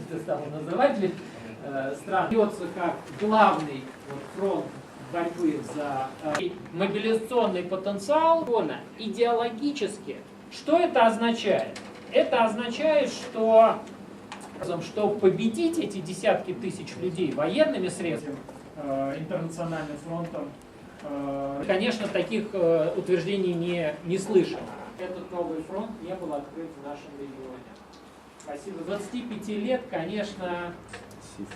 это стало называть стран, как главный вот фронт борьбы за мобилизационный потенциал идеологически. Что это означает? Это означает, что победить эти десятки тысяч людей военными средствами, интернациональным фронтом, конечно, таких утверждений не слышал. Этот новый фронт не был открыт в нашем регионе. Спасибо. 25 лет, конечно,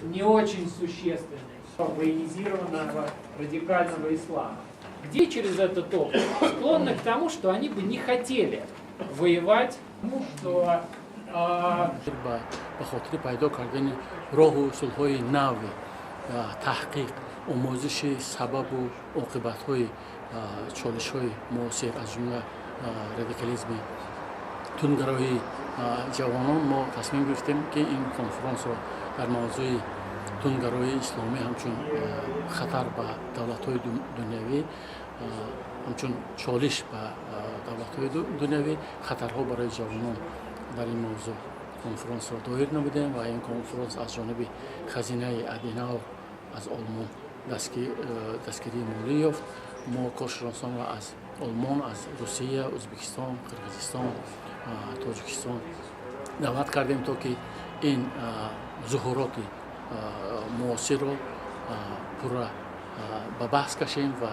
не очень существенный военизированного радикального ислама. Где через этот опыт склонны к тому, что они бы не хотели воевать, ну, что Ба хотири пайдо кардани роҳу усулҳои нави таҳқиқ, омӯзиши сабабу оқибатҳои чолишҳои муосир, аз ҷумла радикализми тундгароии ҷавонон, мо тасмим гирифтем, ки ин конфронсро дар мавзӯи тундгароии исломӣ ҳамчун хатар ба давлатҳои дунявӣ, ҳамчун чолиш ба давлатҳои дунявӣ, хатарҳо барои ҷавонон, дар ин мавзӯъ конфронсро доир намудем. Ва ин конфронс аз ҷониби хазинаи Аденауэр аз Олмон дастгирии молӣ ёфт. Мо коршиносонро аз Олмон, аз Русия, Ӯзбекистон, Қирғизистон, Тоҷикистон даъват кардем, то ки ин зуҳуроти муосирро пурра ба баҳс кашем ва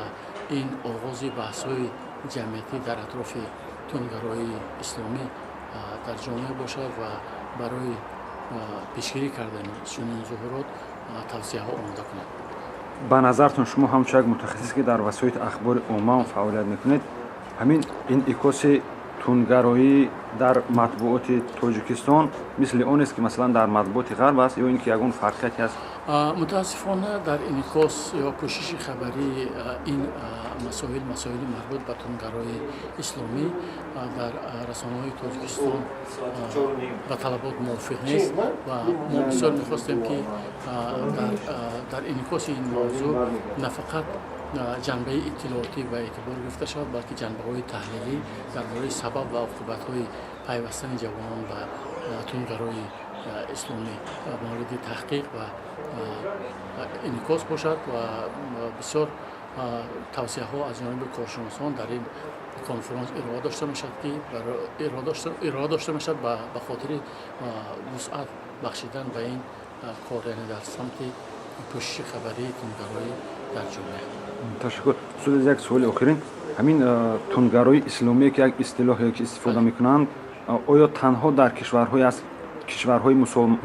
ин оғози баҳсҳои ҷамъиятӣ дар атрофи тундгароии исломӣ дар ҷомеа бошад ва барои пешгирӣ кардани чунин зуҳурот тавсияҳо омода кунад. Ба назартон, шумо ҳамчун як мутахассис, ки дар васоити ахбори омма фаъолият мекунед, ҳамин инъикоси тундгароӣ дар матбуоти Тоҷикистон мисли он аст, ки масалан дар матбуоти Ғарб аст, ё ин ки ягон фарқияте ҳаст? Мутаассифона, дар инъикос ё пӯшиши хабарии ин масоил, масоили марбут ба тундгароии исломӣ, дар расонаҳои Тоҷикистон ба талабот мувофиқ нест. Ва мо бисёр мехостем, ки дар инъикоси ин мавзӯъ на фақат ҷанбаи иттилоотӣ ба эътибор гирифта шавад, балки ҷанбаҳои таҳлилӣ дар бораи сабаб ва оқибатҳои пайвастани ҷавонон ба тундгароии исломӣ мавриди таҳқиқ ва инъикос бошад. Ва бисёр тавсияҳо аз ҷониби коршиносон дар ин конфронс ироа дошта мешавад, ки ироа дошта мешавад ба хотири вусъат бахшидан ба ин кор, яъне дар самти пӯшиши хабарии тундгароӣ дар ҷомеа. Ташаккур, устод. Як суоли охирин: ҳамин тундгароии исломие, ки як истилоҳе ки истифода мекунанд, оё танҳо дар кишварҳое аст, кишварҳои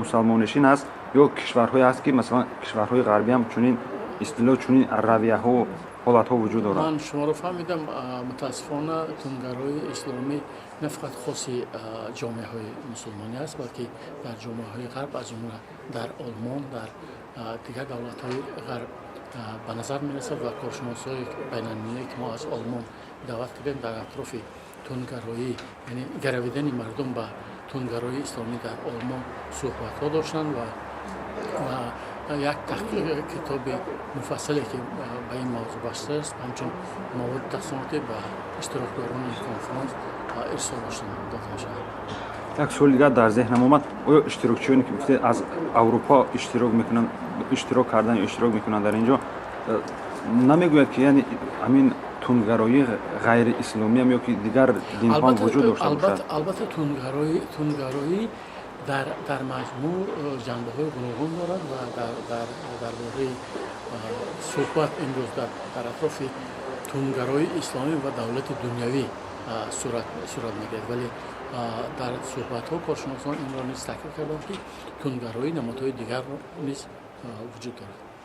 мусалмоннишин аст, ё кишварҳое ҳаст, ки масалан кишварҳои ғарбӣ ҳам чунин истилоҳ, чунин равияҳо, ҳолатҳо вуҷуд дорад? Ман шуморо фаҳмидам. Мутаассифона, тундгароии исломӣ на фақат хоси ҷомеаҳои мусулмонӣ аст, балки дар ҷомеаҳои Ғарб, аз ҷумла дар Олмон, дар дигар давлатҳои Ғарб ба назар мерасад. Ва коршиносҳои байналмилалие, ки мо аз Олмон даъват кардем, дар атрофи тундгароӣ, яъне гаравидани мардум ба тундгароии исломӣ дар Олмон суҳбатҳо доштанд ва як таҳқиқ, китоби муфассале, ки ба ин мавзӯъ бахшида аст, ҳамчун маводи тақсимотӣ ба иштирокдорони конфронс ирсол дода мешавад. Як суоли дигар дар зеҳнам омад: оё иштирокчиёне, ки гуфтед, аз Аврупо иштирок мекунанд, иштирок кардан ё иштирок мекунанд дар ин ҷо, намегӯяд, ки яъне ҳамин тундгароии ғайриисломиам ё ки дигар динҳо вуҷуд дошта бошад? Албатта, тундгароӣ дар маҷмӯъ ҷанбаҳои гуногун дорад ва дар бораи суҳбат имрӯз дар атрофи тундгароии исломӣ ва давлати дунявӣ сурат мегирад. Вале дар суҳбатҳо коршиносон инро низ таъкид карданд, ки тундгароӣ намудҳои дигарро низ вуҷуд дорад.